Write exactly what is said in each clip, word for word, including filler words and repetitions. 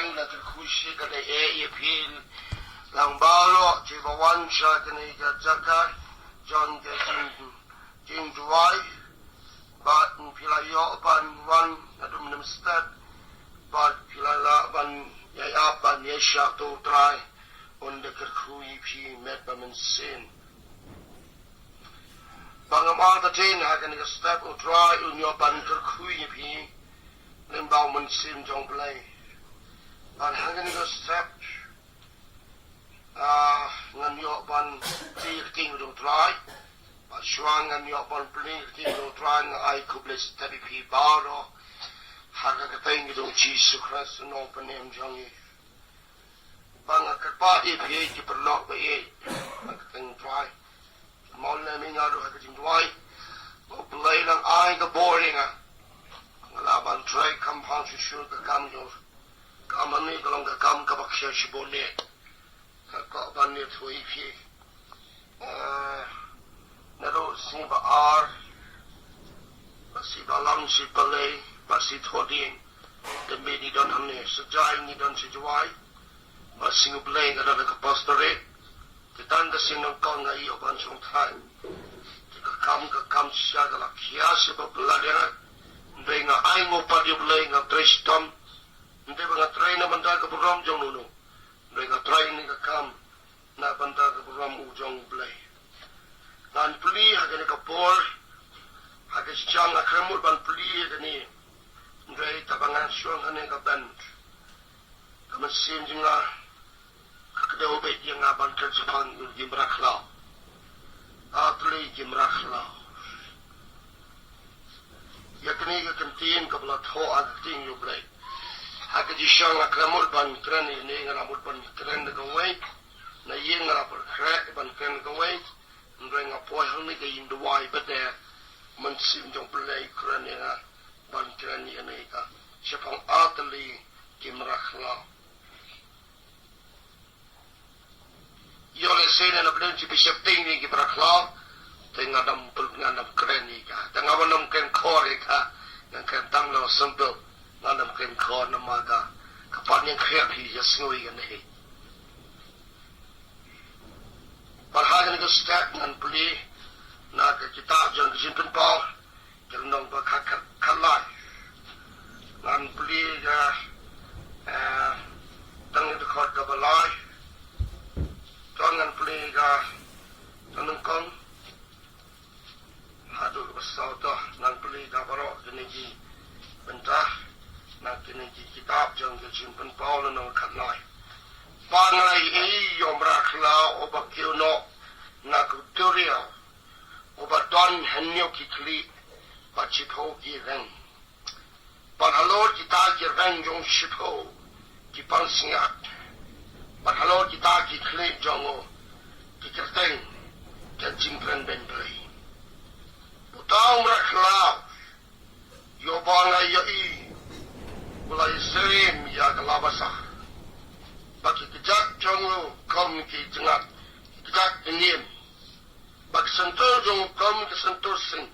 Nga kyrkhu shi ka dei eh ïa phi lang baroh kiba wan sha kane ka jaka jong ka jing jingduwai. Bad phi la ïoh ban wan naduh mynstep bad phi la lah ban ïa ïap ban ïa shah to Trai. Un da kyrkhu ïa phi met bad mynsiem. Ba ngam artatien ha kane ka step U Trai un ïoh ban kyrkhu ïa phi lyngba u Mynsiem jong U Blei. Bad ha kane ka step ah, ngan ïoh ban plie ka ktien U Trai. Bad shuwa ngan ïoh ban plie ka ktien U Trai nga ai khublei step ïa phi baroh ha ka kyrteng U Jisu Khrist U Nongpynim jong ngi. Ba nga kyrpad ïa phi ki paralok ba ïeit ha ka kyrteng U Trai. Mon lem ïa nga ruh ha ka jingduwai. Ba U Blei nang ai ka bor ïa nga. Nga lah ban trei kham pang shuh shuh ka kam jong u. Ka kam hangne ka long ka kam kaba khia shibun ne. Ka kwah ban ïathuh ïa phi. Eh, naduh sngi ba ar Ba shi Balang, shi Palei, ba shi Thohdieng. Te mih ngi don hangne, shi Jaiñ ngi don shi Jowai. Ba shi U Blei nga don ha ka pastorate. Te tang ka shi nyngkong nga ïoh ban shong thaiñ. Te ka kam, ka kam shisha ka la khia shi ba bla dei nga. Hynrei nga ai nguh pat ïa U Blei nga trei shitom. Hynrei ba nga trei na bynta ka burom jong uno uno. Hynrei nga trei ïa kane ka kam na bynta ka burom u jong U Blei. Ngan plie ha kane ka por, ha ka shisha nga khlem mut ban plie ha kane. Hynrei kaba ngan shong ha kane ka bynta, ka mynsiem jong nga ka kdew beit ïa nga ban kren shaphang ïa ki mrad khlaw. Ar tylli ki mrad khlaw. Ïa kane ka ktien kaba la thoh ha ka ktien U Blei. Ha ka shisha nga khlem mut ban kren ïa kane, nga la mut ban kren da kawei. Na ïing nga la pyrkhat ban kren da kawei. Hynrei nga poi hangne ka ïing duwai ba dei Mynsiem jong U Blei kren ïa nga ban kren ïa kane ka shaphang ar tylli ki mrad khlaw. Ïoh lehse na pdeng shi bishop tieng ne ki mrad khlaw. Te nga dang pul nga dang kren ïa ka. Te nga ba dang kren khor ïa ka. Nga kren tang na simple. Nga dang kren khor namar ka. Ka pan ïa ka hi ïa sngew ïa ka ne. Bad ha kane ka step ngan plie na ka kitab jong ka Jingpynpaw. Ka lynnong ba khat khat khat lai. Ngan plie ka, eh, tang ïa ka dkhot kaba lai. To ngan plie ka, ka nyngkong haduh kaba saw. To ngan plie ka baroh kine ki bynta na kine ki kitab jong ka Jingpynpaw, lynnong khat lai. Ba nga la ïohi ïa u mrad khlaw uba kiew noh na ka duriaw, uba don hynñiew ki khlieh bad shiphew ki reng. Bad halor kita ki reng jong u shiphew ki pansngiat. Bad halor kita ki khlieh jong u ki kyrteng ka jingkren beiñ Blei. Uta u mrad khlaw, ïa uba nga ïohi u la ïasyriem ïa ka laba sah. Bad ki kjat jong u kum ki jngat, ki kjat ki ngim. Bad ki syntur jong u kum ki syntur sing.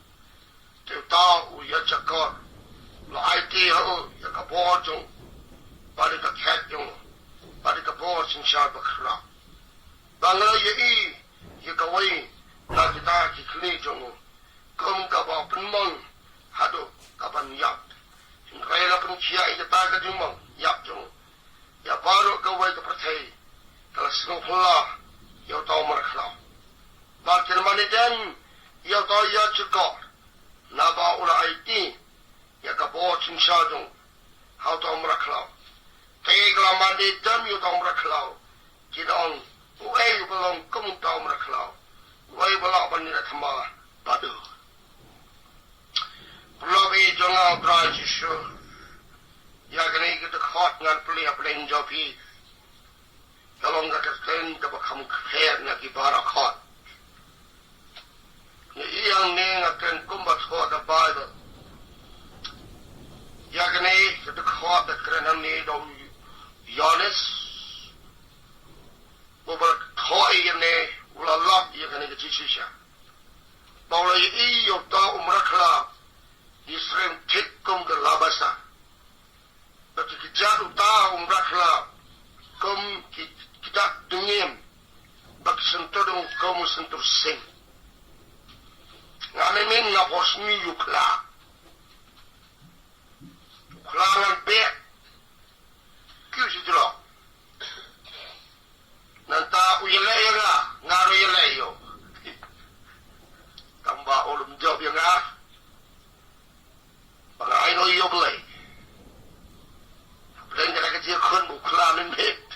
Te uta u ïajakor u la aiti ha u ïa ka bor jong u bad ïa ka khet jong u bad ïa ka bor synshar bakhraw. Ba nga la ïohi ïa kawei na kita ki khlieh jong u kum kaba pynmong haduh kaban ïap. Hynrei la pynkhiah ïa kata ka jingmong ïap jong u ïa baroh kawei ka pyrthei. Ka la sngewphylla ïa uta u mrad khlaw. Bad kin mane dem ïa uta u ïajakor, naba u la aiti ïa ka bor synshar jong u ha uta u mrad khlaw. Te ka la mane dem ïa uta u mrad khlaw. Kin ong, uei uba long kum uta u mrad khlaw? Uei uba lah ban ïa thma bad u? Paralok ïeit jong nga ha U Trai Jisu, ïa kane ka dkhot ngan plie ha pdeng jong phi. Ka long ka kyrteng kaba kham kper na ki baroh khot. Ngi ïa ngi nga kren kumba thoh da Baibl. Ïa kane ka dkhot da kren hangne da u Ïoannis. Uba la thoh ïa kane u la lap ïa kane ka jingshisha. Ba u la ïohi ïa uta u mrad khlaw u ïasyriem thik kum ka laba sah. Bad ki kjat uta u mrad khlaw nga por sngi ïa u khla. U khla ngan beh. Kiew shi jrong. Nangta u ïaleh ïa nga, nga ruh ïaleh ïa u. Tang ba u lum jop ïa nga. Ba nga ai noh ïa u Blei. Blei nga da ka jingkhun ba u khla mynmiet.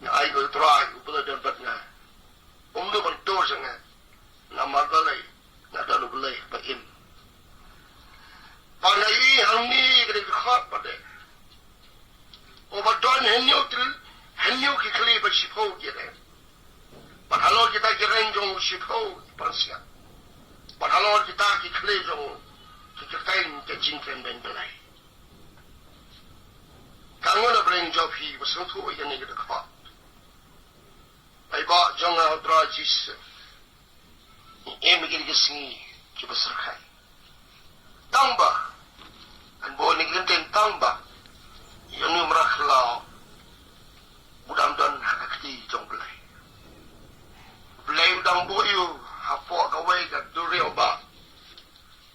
Nga ai noh ïa u Trai, u Blei don bad nga. Um duh ban tur sha nga. Namar balei? Nga don u Blei ba im. Ba nga ïohi hangne ka dei ka khot ba dei. Uba don hynñiew til, hynñiew ki khlieh bad shiphew ki reng. Bad halor kita ki reng jong u shiphew ki pansngiat. Bad halor kita ki khlieh jong u ki kyrteng ka jingkren beiñ Blei. Ka ngun u Blei jong phi ba sngewthuh ïa kane ka dkhot. Ai ba jong nga u Trai Jisu. Em ïa kine ki sngi kiba syrkhei. Tang ba ngan buh ïa kine ki kyntien tang ba ïa une u mrad khlaw u dang don ha ka kti jong Blei. Blei u dang buh ïa u hapoh kawei ka duriaw ba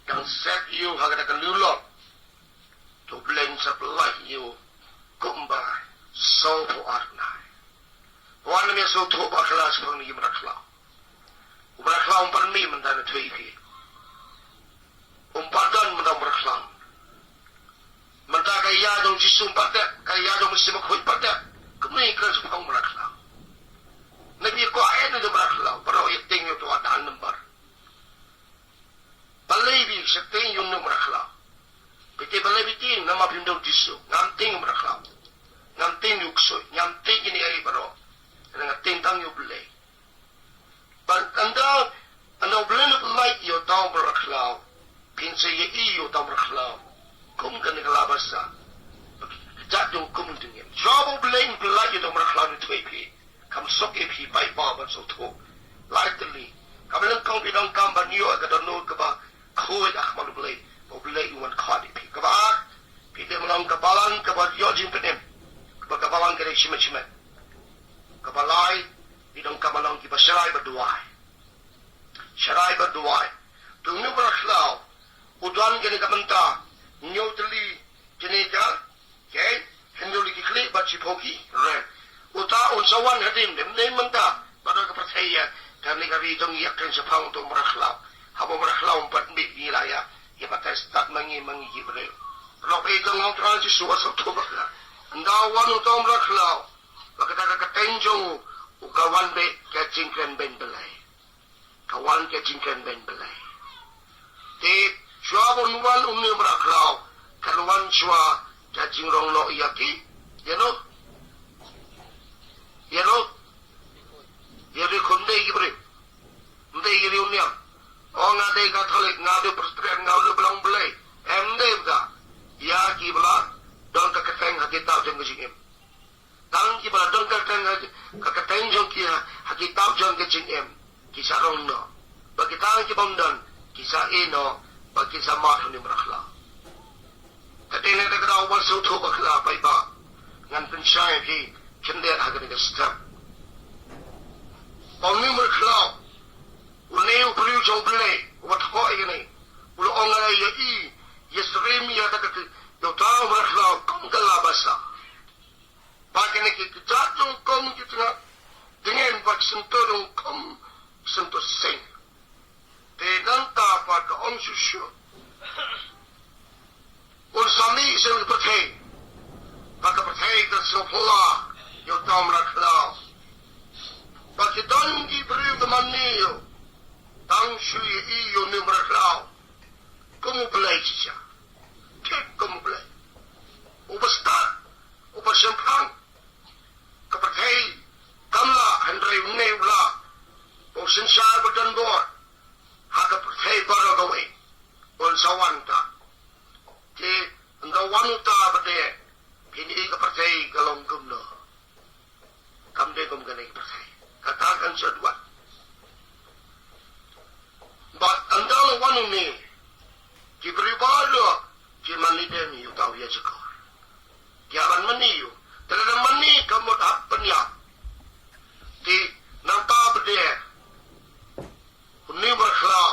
dang set ïa u ha kata ka liewlong. To Blei un sa pynlait ïa u kumba sawphew ar bnai. Wan ïa sawphew ba khlaw shaphang une u mrad khlaw. U mrad khlaw um pat mih mynta na thwei phi. Um pat don mynta u mrad khlaw. Mynta ka ïa jong Jisu um pat dep, ka ïa jong u Mynsiem Bakhuid um pat dep. Kumne kren shaphang u mrad khlaw. Napi kwah eh une u mrad khlaw, baroh ïa tieng ïa u to da number. Balei phi shah tieng ïa une u mrad khlaw? Phi te balei phi tieng, namar phim don Jisu. Ngam tieng ïa u mrad khlaw. Ngam tieng ïa u ksuid, ngam tieng ïa kine kiei baroh. Nga tieng tang ïa u Blei. Bad ynda, ynda u Blei un pynlait ïa uta u mrad khlaw, phin sa ïohi ïa uta u mrad khlaw kum kane ka la basa. Ka jait jong u kum u dngiem. Shuwa ba u Blei un pynlait ïa uta u mrad khlaw na thwei phi, kam suk ïa phi paidbah ban sngewthuh. Lai tylli. Kam lyngkot phi donkam ban ïoh ïa ka dohnud kaba khuid ha khmat u Blei, ba u Blei un wan khot ïa phi. Kaba ar, phi dei ban long ka balang kaba ïoh jingpynim. Kaba ka balang ka dei shimet shimet. Kaba lai, phi donkam ban long kiba sharai bad duwai. Sharai bad duwai. Te une u mrad khlaw u don kane ka bynta, hynñiew tylli kine ka, okay? Hynñiew tylli ki khlieh bad shiphew ki reng. Uta un sa wan hadien, ym dei mynta. Bad ka pyrthei ïa kane ka ri jong ngi ïa kren shaphang uta u mrad khlaw. Haba u mrad khlaw um pat mih, ngi la ïa, ïa batai stad ma ngi, ma ngi ki briew. Lok ei jong nga u Trai Jisu, wat sngewthuh bakla. Ynda wan uta u mrad khlaw, ba kata ka kyrteng jong u, u ka wan beit ka jingkren beiñ Blei. Ka wan ka jingkren beiñ Blei. Te shuwa ba un wan une u mrad khlaw, kan wan shuwa ka jingrong noh ïa ki, ïa no? Ïa no? Ïa ri khun, ym dei ki briew. Ym dei ïa ri u niam. O nga dei Katholik, nga dei Presbyterian, nga dei Balang Blei. Em, ym dei bad ka. Ïa kiba la don ka kyrteng ha kitab jong ka jingim. Tang kiba la don ka kyrteng, ka kyrteng jong ki ha, ha kitab jong ka jingim, ki sa rong noh. Bad kita kiba ym don, ki sa ïeh noh, bad ki sa mad ha une u mrad khlaw. Te dei na kata ka daw, wat sngewthuh bakla paidbah. Ngan pynshai ïa phi khyndiat ha kane ka step. Ba une u mrad khlaw, une u briew jong u Blei uba thoh ïa kane, u la ong, nga la ïohi, ïa syriem ïa kata ka, ïa uta u mrad khlaw kum ka la basa. Ba kine ki kjat jong u kum ki tnga dngiem, ba ki sngewthuh jong u kum ki sngewthuh seng. Te nangta pat ka ong shuh shuh, un sa mih sha ka pyrthei, ba ka pyrthei kan sngewphylla ïa uta u mrad khlaw. Ba ki don ki briew ki mane ïa u, tang shu ïohi ïa une u mrad khlaw kum u Blei shisha. Thik kum u Blei. Uba stad, uba shemphang. Ka pyrthei kam lah, hynrei une u lah. Ba u synshar ba don bor ha ka pyrthei baroh kawei, un sa wan ta. Te ynda wan uta pat, phin ïohi ka pyrthei ka long kumno. Kam dei kum kane ka pyrthei. Kata kan shu wan. Bad ynda la wan une, ki briew baroh ki mane dem ïa uta u ïajakor. Ki ïa ban mane ïa u. Te lada mane ka mut hap pynïap. Te nangta pat, une u mrad khlaw,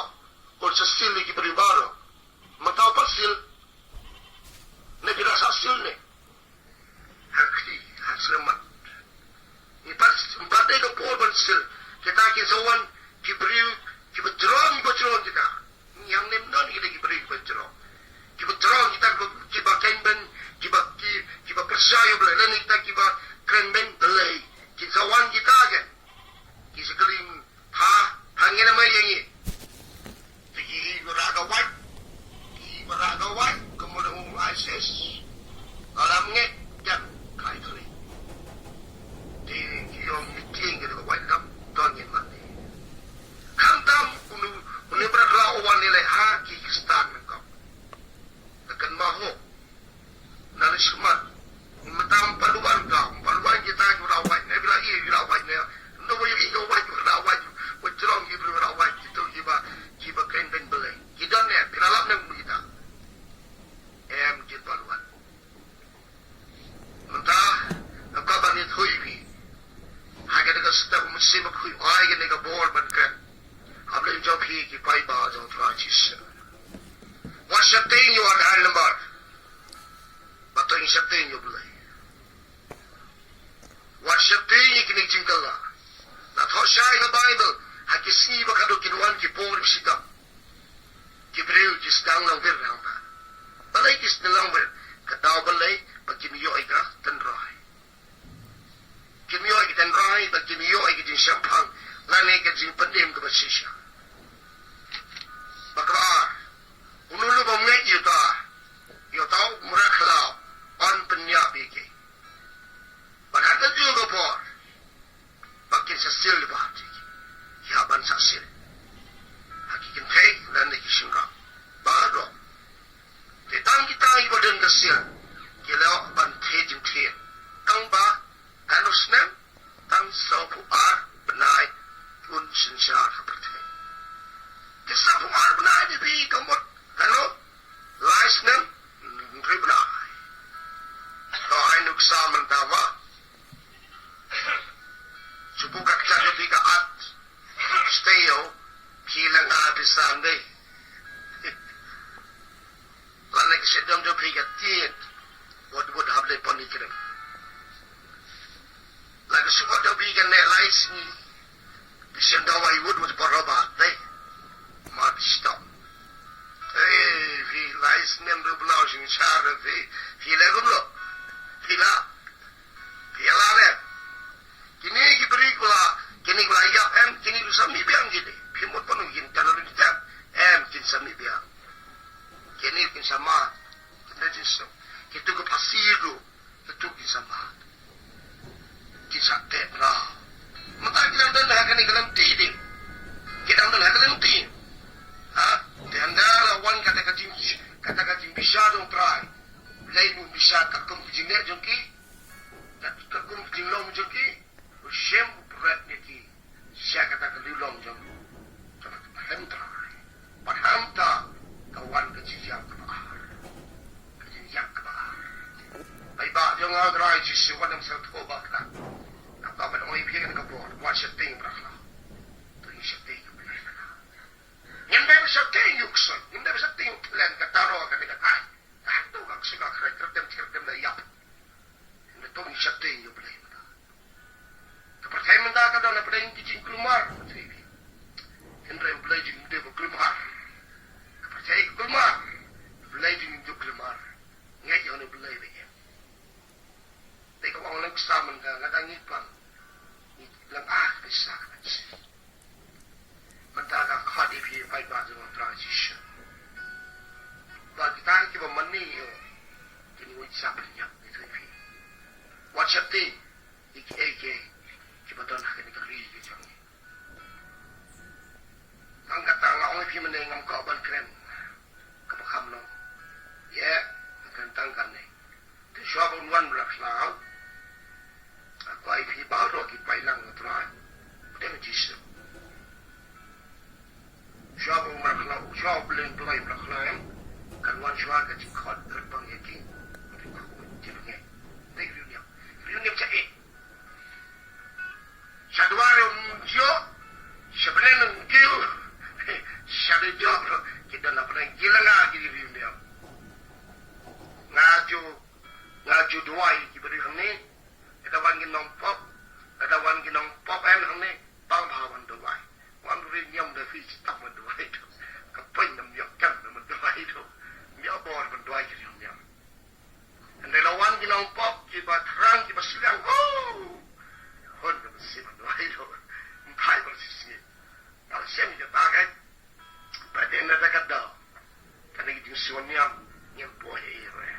Ba Jisu. Wat sheptieng ïa u adhar number. Ba to ngin sheptieng ïa u Blei. Wat sheptieng ïa kine ki jingkylla. La thoh shai ha Baibl. Ha ki sngi ba khadduh kin wan ki por ki shitom. Ki briew ki sdang langwir hangta. Balei ki sdang langwir? Ka daw balei? Ba kim ïoh ïa ka tynrai. Kim ïoh ïa ka tynrai, ba kim ïoh ïa ka jingshemphang lane ka jingpynim kaba shisha. Ba kaba ar, uno uno bym ngeit ïa uta, ïa uta u mrad khlaw, yn pynïap ïa ki. Bad ha kajuh ka por, ba kin sa sil lypa ïa ki, ïa ban sa sil ha ki kynthei lane ki shynrang baroh. Te tang kita kiba don ka sil ki la ban thied jingthied. Tang ba hynriew snem, tang sawphew ar bnai un synshar ha pyrthei. Te sawphew ar bnai te phi ka mut hynriew lai snem, hynriew bnai. To ai nuksa mynta ba shu buh ka kjat jong phi ka at. Stay yo. Phi la nga phi san dei. Lane ka shet dom jong phi ka tiet. Wat wat hap dei pon i krem. La ka shu wat dom phi ka ne lai sngi. Phi shem dawai wut wut por ba dei. Ma phi stop. Ei, phi lai snem ruh bnai shin char phi. Phi la gum lo. Phi la. Phi la le. Kine ki briew ki la, kine ki la ïap em, kine ki sa mih biang kine. Phi mut panu kin tan rin tan. Em kin sa mih biang. Kine kin sa mad. Kin da jin so. Kitu ki phasi tu. Kitu kin sa mad. Kin sa tep la. Mynta ki dang don ha kane ka lynti ding. Ki dang don ha ka lynti. Ha? Te hynda la wan kata ka jing, kata ka jingbishar jong U Trai. Lei u bishar katkum ki jingleh jong ki. Katkum ki jinglong jong ki. U Shem u pret ïa ki sha kata ka liang jong, jong ka hynrei. Bad hangta ka wan ka jingïap kaba ar. Ka jingïap kaba ar. Ai ba jong nga, Trai Jisu, wat nym sngewthuh ba ka. Ka ban ong ïa phi kane ka por, wat sheptieng ba khlaw. To ngin sheptieng ba khlaw. Ngim dei ba sheptieng ïa u ksuid, ngim dei ba sheptieng ïa u thlen, ka taro, kane ka thaiñ. Ka hangto ka ksuid ka khreh, kyrtem kyrtem la ïap. Hynrei to ngin sheptieng ïa U Blei mynta. Ka pyrthei mynta ka don hapdeng ki jingkulmar, pyrthei. Hynrei U Blei jong ngi um dei ba kulmar. Ka pyrthei ka kulmar. U Blei jong ngi um dei ba kulmar. Ngeit ïa une U Blei ba ïeit. Te ka ong lang sa mynta, lada ngi pang, ngi lang ah ka sa ka sa. Mynta ka khot ïa phi paidbah jong U Trai Jisu. Ba kita kiba mane ïa u, kin ïoh sa pynïap ïa phi. Wat sheptieng ïa kiei kiei kiba don ha kane ka ri ka jong ngi. Tang kata nga ong ïa phi mynne, ngam kwah ban kren kaba kham long. Ïa, nga kren tang kane. Te shuwa ba un wan U Blei khlaw, nga kwah ïa phi baroh ki pynlong U Trai. Pdeng Jisu. Shuwa ba un wan khlaw, shuwa ba U Blei, U Blei khlaw, kan wan shuwa ka jingkhot kyrpang ïa ki. Ki bangeit. Te riewniam. Riewniam sha ïeit. Sha duwai ruh ym ïoh, sha bneng ym ïoh, sha dujok ruh ki don ha bneng, ki la nga ki riewniam. Nga ju, nga ju duwai ki briew hangne, lada wan ki nongpop, lada wan ki nongpop em hangne, tang ba wan duwai. Wan riewniam da phi, tang wan duwai tu. Ka pyn nam ïoh kan nam duwai tu. Ïoh bor ban duwai ki riewniam. Hynrei la wan ki nongpop kiba thrang kiba sliang. Oh! Hun ka mynsiem duwai tu. Ym phai ba shisngi. Ba shem ïa ta ka. Ba dei na ta ka daw. Kane ka jingsngewniam ngim poi ïa i re.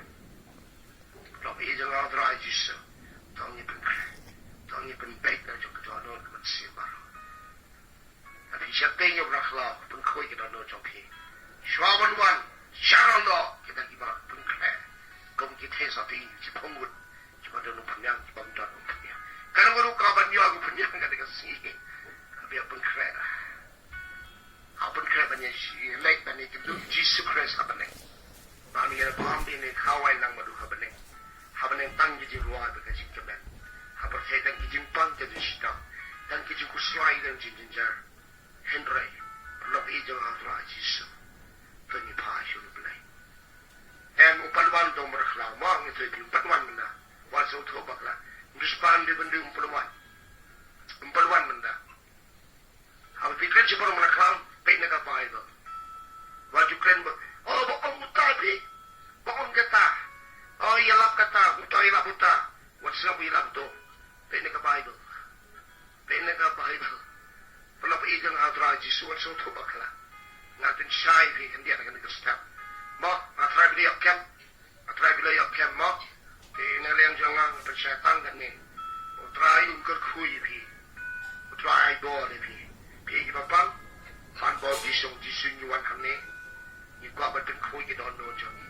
Lok ïa jong nga U Trai Jisu. To ngin pynkhreh. To ngin pynbeit na jong ka jong ka mynsiem baroh. Phi sheptieng ïa U Blei khlaw, pynkhuid ki dohnud jong phi. Shuwa ban wan, sha rong noh, kita kiba pynkhreh. Kum ki thei sati, ki phungwut, kiba don umphniang, kiba ym don umphniang. Kan wan ruh ka ban ïoh umphniang ka dei ka sngi. Ka ba pynkhreh. Ka pynkhreh ban ïa shi, leit ban ïa kynduh Jisu Khrist ha bneng. Ba ngi ïa bam dei ne khawai lang madu ha bneng. Ha bneng tang ki jingrwai bad ka jingkmen. Ha pyrthei tang ki jingpang ka jingshitom. Tang ki jingkhuslai tang ki jingjynjar. Hynrei, U Lok i jong ha Trai Jisu. To ngi pha shu ni Blei. Em u pan wan dong bra khlaw ma ngi to i pan wan mena. Wan so tho bakla. Ngi span di bendi um pan wan. Um pan wan menda. Haba phi kren shipor mena khlaw, peit na ka Bible. Wat ju kren ba, oh, ba ong uta phi, ba ong kata. Oh, ïalap kata, uta ïalap uta. Wat sngap ïalap to. Peit na ka Bible. Peit na ka Bible. Pynlong i jong ha Trai Jisu wat sngewthuh bakla. Nga pynshai phi khyndiat na kane ka step. Mo, ha Trai phi ïoh kem. Nga Trai phi la ïoh kem mo. Te na liang jong nga nga pynshai tang kane. U Trai un kyrkhu ïa phi. U Trai ai bor ïa phi. Phi kiba pang. Ban bor Jisu, Jisu ngi wan hangne. Ngi kwah ban pynkhuid ki dohnud jong ngi.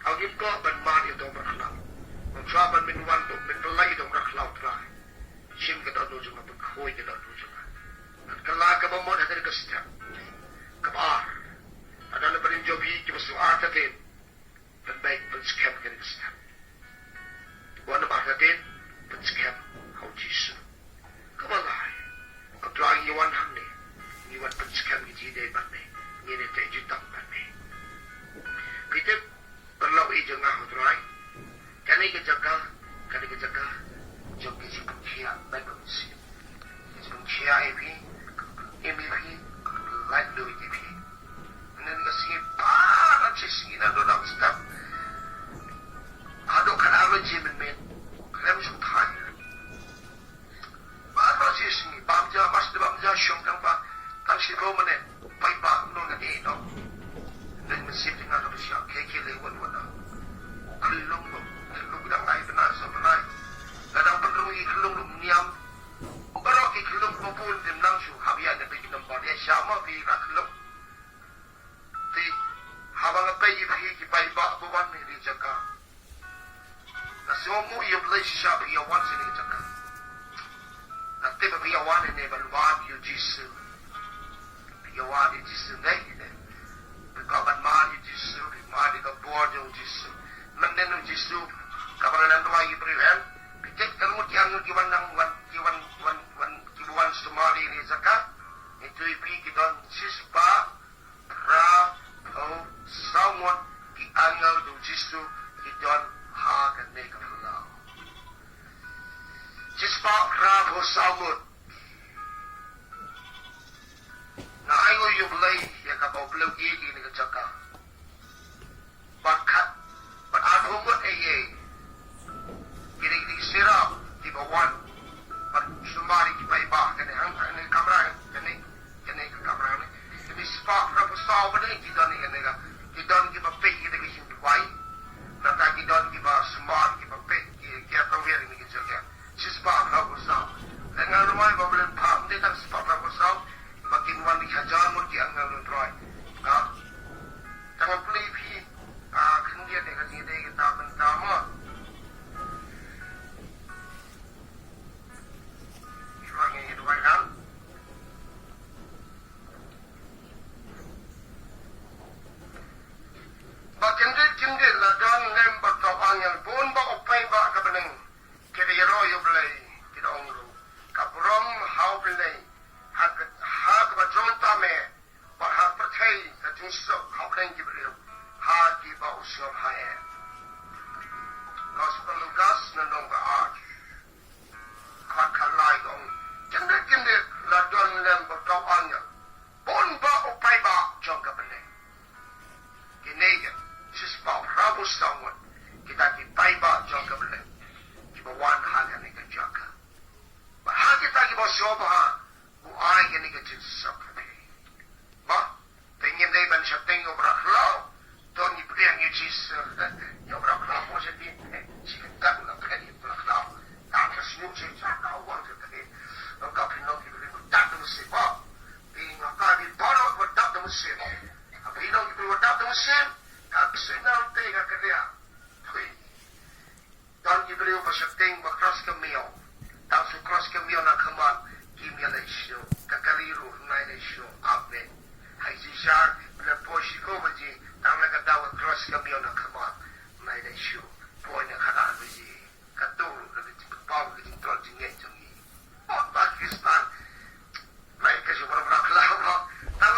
Ngi kwah ban mad ïa u dong bra khlaw. Ngi kwah ban pynwan, ban pynlait ïa u dong bra khlaw Trai. Shim ki dohnud jong nga, pynkhuid ki dohnud jong nga. Bad ka la kaba mut ha kane ka step. Kaba ar. Lada na pdeng jong phi kiba shu artatien. Pynbeit pynskhem ha kane ka step. Wat na ba artatien pynskhem ha u Jisu. Kaba lai. Ka Trai ngi wan hangne. Ngi wan pynskhem ngi jingïadei bad me. Ngi ne te jutang bad me. Phi tip, pynlong i jong nga ha u Trai. Kane ka jaka, kane ka jaka jong ka jingpynkhiah bad ka mynsiem. Ka jingpynkhiah ïa phi, im ïa phi, laitluid ïa phi. Mynne ka sngi, baroh shi sngi naduh dang step haduh khatar baje mynmiet, khlem shu thait. Baroh shi sngi, bam ja, mas de bam ja, shong tang ba, tang shiphew minit, paidbah, nong ngan ïeh noh. Nong mynsiem jong nga ka ba sha, khie khie lei wan wan noh. U khyllung ba, khyllung dang ai bnai sa bnai. Nga dang pynrung ïa ki khyllung ruh niam. Baroh ki khyllung ba bun dim nang shu, hap ïa na phi ki number, ïa sha ma phi ra khyllung. Te haba nga peit ïa phi ki paidbah ba wan ha kane ka jaka. Nga sngewnguh ïa U Blei shisha phi ïa wan sha kane ka jaka. Nga tip ba phi ïa wan hangne ban wad ïa U Jisu. Phi ïa wad ïa U Jisu dei ne. Phi kwah ban mad ïa U Jisu, phi mad ïa ka bor jong U Jisu. Mynnin U Jisu kaba ngan duwai ïa ki briew em. Phi tip ka mut ïa ngut ki wan nang wan, ki wan, wan, wan, ki wan sumar ïa kane ka jaka. Ito ïa phi ki don shispah phra phew saw ngut ki angel jong U Jisu ki don ha kane ka phyllaw. Shispah phra phew saw ngut. Nga ai nguh ïa U Blei ïa kaba U Blei u ïeit ïa kane ka jaka. Bad khat, bad arphew ngut ei ei. Kine, kine ki sirap kiba wan ban sumar ïa ki paidbah kane hang, kane ka kamra, kane, kane ka kamra ne. Kine shispah phra phew saw ba ne ki don ïa kane ka, ki don kiba peit ïa kane ka jingduwai. Nangta ki don kiba sumar, kiba peit, ki, ki ïa tawiar ïa kane ka jingduwai. Shispah phra phew saw. Te nga duwai ba U Blei un phah ym dei tang shispah phra phew saw, ba kin wan ki hajar ngut ki angel, Trai. Ka Tang plie phi, ah, khyndiat ïa ka jingïadei kita mynta mo. Shuwa ngi ïa duwai kan. Ba kyndit kyndit la don lem bad u angel bun ba u paidbah ka bneng. Ki da ïaroh ïa U Blei, ki da ong ruh, ka burom ha U Blei, ha ka, ha kaba jong ta me. Bad ha pyrthei ka jingsuk ha pdeng ki briew ha kiba u sngewbha eh. Gospel Lukas lynnong ba ar, khat khatlai ka ong, kyndit kyndit la don lem bad u angel bun ba u paidbah jong ka bneng. Kine ki shispah phra phew saw ngut kita ki paidbah jong ka bneng kiba wan ha kane ka jaka. Bad ha kita kiba u sngewbha u ai kane ka jingsuk ha phi. Ba, te ngim dei ban sheptieng ïa u brakhlaw. To ngi pdiang ïa u Jisu. Ïa u brakhlaw mo sheptieng. Shi kynta u la pdiang ïa u brakhlaw. Tang ka sngewsih sha ka wang ka kane. Nangta phi long ki briew ba dap da mynsiem ba. Phi nangta phi baroh ba dap da mynsiem. Phi long ki briew ba dap da mynsiem. Ka ksih nang te ka kynriah. Phi Don ki briew ba sheptieng ba cross ka miaw. Tang shu cross ka miaw na khmat kim ïaleit shuh. Ka kali ruh nai leit shuh. Amen. Hai shisha, phi la poi shi ko baje, tang na ka daw ka cross ka miaw na khmat. Nai leit shuh. Poi na ka daw baje. Ka dur ka jingpynpaw ka jingtrot jingngeit jong ngi. Bad ba Khristan. Mai ka shu brakhlaw. Tang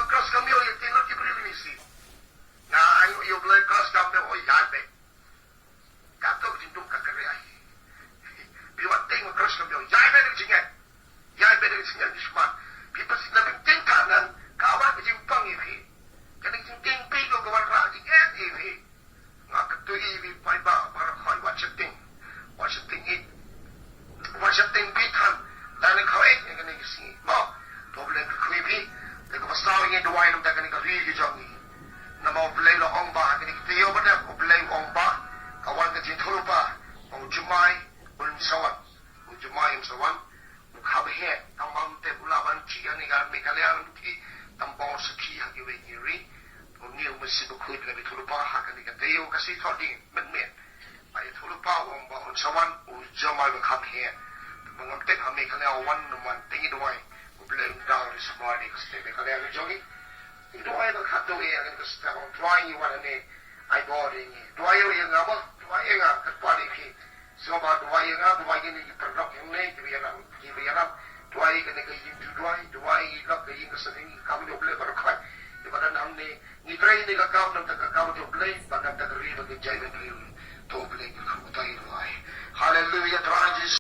Ïathuhlypa ba u Jemai un sa wan. U Jemai un sa wan. U kham heh, tang ba ym tip u lah ban siew ïa kane ka Meghalaya ruh ki, tang ba u sakhi ha kiwei ki ri. Une u Mynsiem Bakhuid, la ïathuhlypa ha kane ka taïew ka sngi Thohdieng mynmiet. Ba ïathuhlypa u ong ba un sa wan u Jemai ba kham heh. Ba ngam tip ha Meghalaya u wan ne ym wan, te ngi duwai U Blei un kyrkhu ïa ka state Meghalaya ka jong ngi. Ngi duwai ba khadduh ïa kane ka state, duwai ngi wan hangne. Ai ba ïa ngi. Duwai ïa nga ba, duwai ïa nga, ka duwai ïa ki. Sngewbha duwai ïa nga, duwai ïa ngi ki paralok hangne, kiba ïalam, kiba ïalam. Duwai ïa kane ka ïing, duwai, duwai ïa ka ïing ka sem, ka kam jong U Blei baroh khoit. Ïa ba don hangne, ngi trei ïa ka kam, na ka bynta ka kam jong U Blei, bad na ka bynta ka ri, bad ka jaitbynriew. To U Blei un kyrkhu ïa ngi, duwai. Haleluia, Trai Jisu.